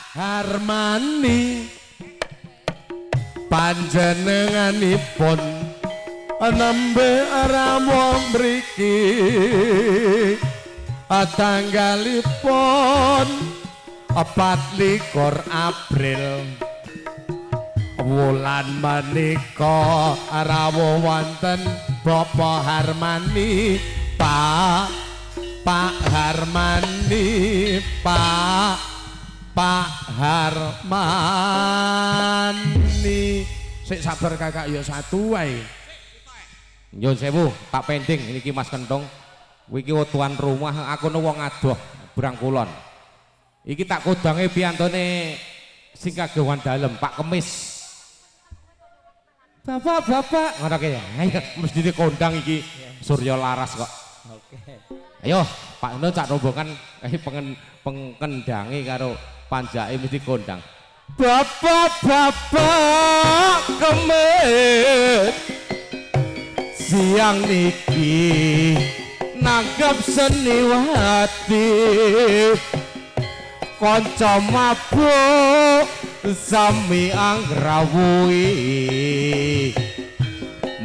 Harmani panjenenganipun nembe rawuh mriki tanggalipun 24 April wulan menika rawuh wonten Bapak Harmani Pak Pak Harmani Pak Pak Harmani. Sik sabar kakak ya satu wae. Nyun sewu Pak Pending niki Mas Kenthong. Iki tuan rumah aku nu wong adoh Brangkulon. Iki tak kodange piyantone sing kagungan dalem Pak Kemis. Bapak-bapak ngono kae ya. Ayo mesti dikondang iki Surya Laras kok. Oke. Ayo Pak Nun cak rombongan pengkendange karo panjake mesti kondang. Bapak-bapak Kemis siang niki nanggap seniwati kanca mabuk sami angrawuhi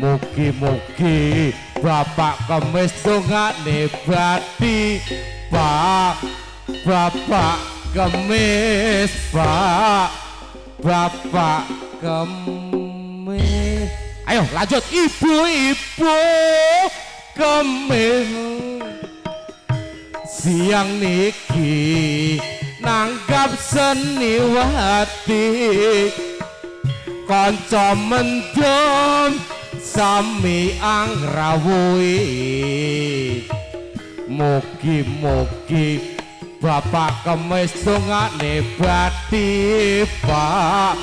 mugi-mugi Bapak Kemis dongane bathi Pak Bapak Kemis Pak Bapak Kemis. Ayo lanjut ibu-ibu Kemis siang niki nanggap seniwati kanca mendem sami angrawuhi mugi-mugi Bapak Kemis dongane bathi Pak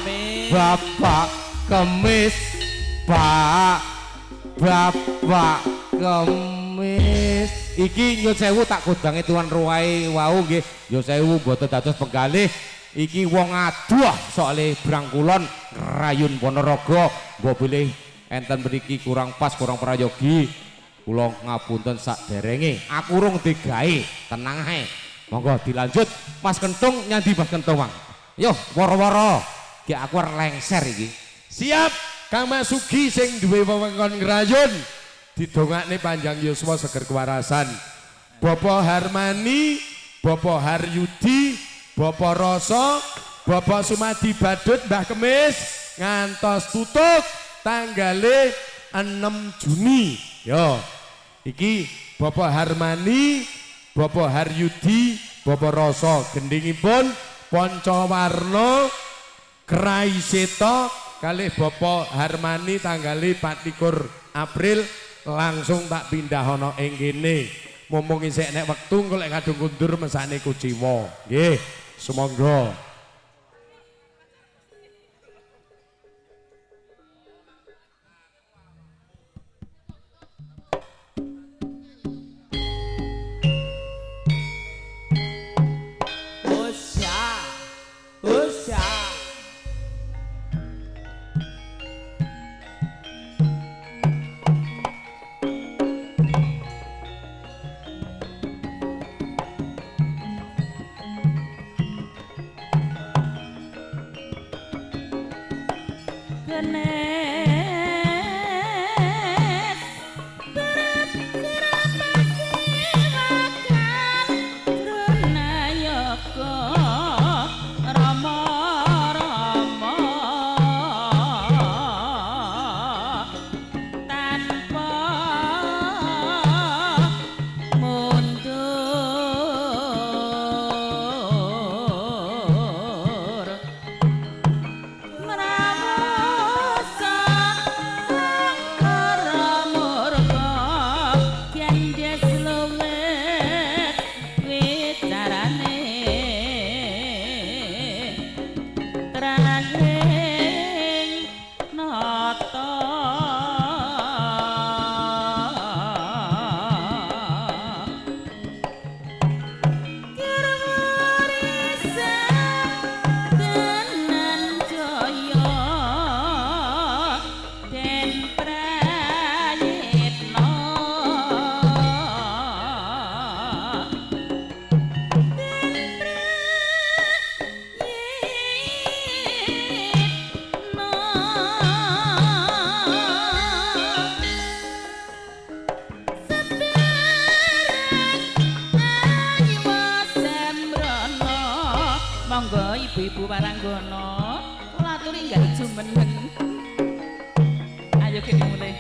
Bapak Kemis Pak Bapak Kemis. Iki nyun sewu tak kodange tuan ruwahe wau nggih. Nyun sewu mboten dados penggalih. Iki wong adoh soale Brangkulon Rayun Ponorogo. Mbok bilih enten mriki kurang pas kurang prayogi. Kula ngapunten sakderenge. Aku urung digawe, tenang ae. Monggo dilanjut Mas Kenthong nyandi Mas Kenthong Mang. Yo woro-woro. Ki aku arep lengser iki. Siap Kang Mas Sugi sing duwe wewengkon Ngrayun. Didongakne panjang yuswa seger kewarasan. Bapak Harmani, Bapak Haryudi, Bapak Rasa, Bapak Sumadi Badut Mbah Kemis ngantos tutuk tanggale 6 Juni. Yo. Iki Bapak Harmani, Bapak Haryudi, Bapak Rasa gendhingipun Pancawarna Kraiseta kalih Bapak Harmani tanggale 24 April langsung tak pindah ana ing kene. Mumpung isih enek wektu engko lek kadung kundur mesane kuciwa. Nggih, sumangga. Usya. Usya. Den Prayitno. Monggo ibu-ibu waranggana, kula aturi enggal jumeneng. Ayo kene mulih.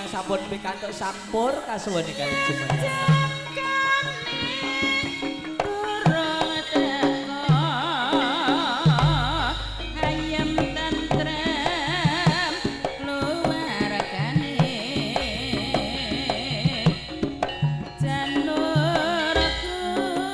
Sampun pikantuk sampur kasuwun ingkang jumeneng. Ayem tentrem keluargane janur kuno.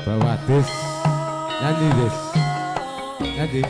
Bawa Des. Nyanyi Des. Nyanyi.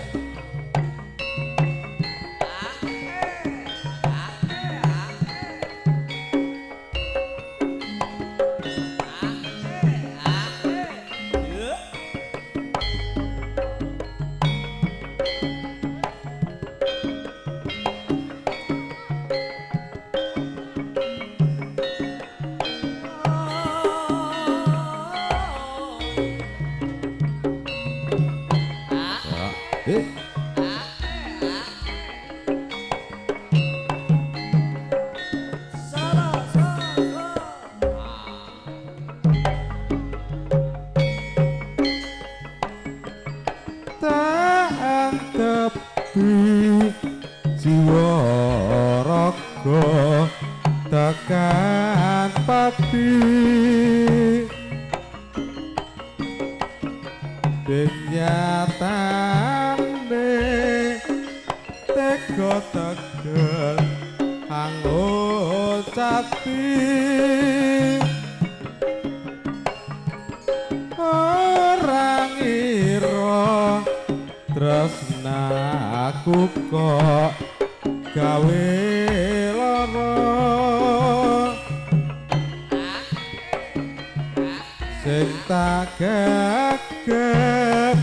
Tekan pati dinyatane tega tegel angucati ora ngira tresnaku kok gawe lara sing tak gegep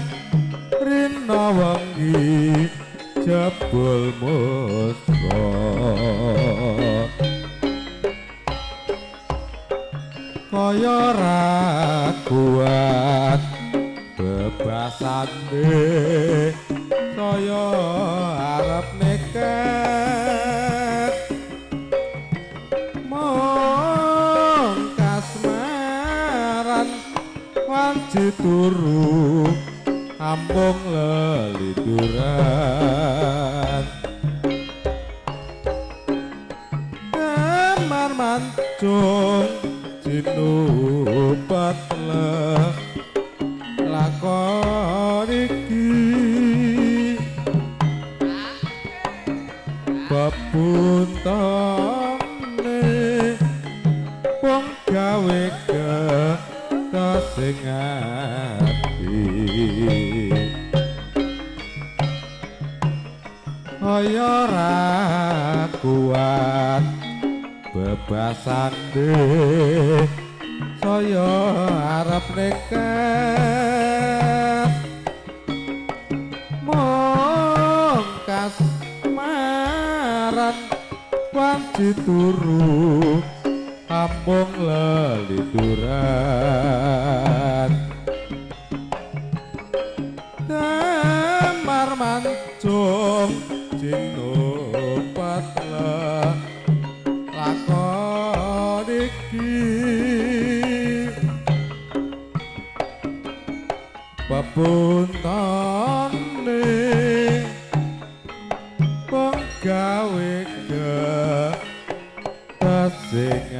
rina wengi jebul musra kaya ora kuat bebasane saya arep neket mung kasmaran wanci turu ampung leliduran damar mancung jinupet lakon iki bebuntone wong gawe sing ati kaya ora kuat bebasane saya arep neket mung kasmaran wanci turu ampung leliduran damar mancung jinupat lakon iki bebuntone wong gawe sing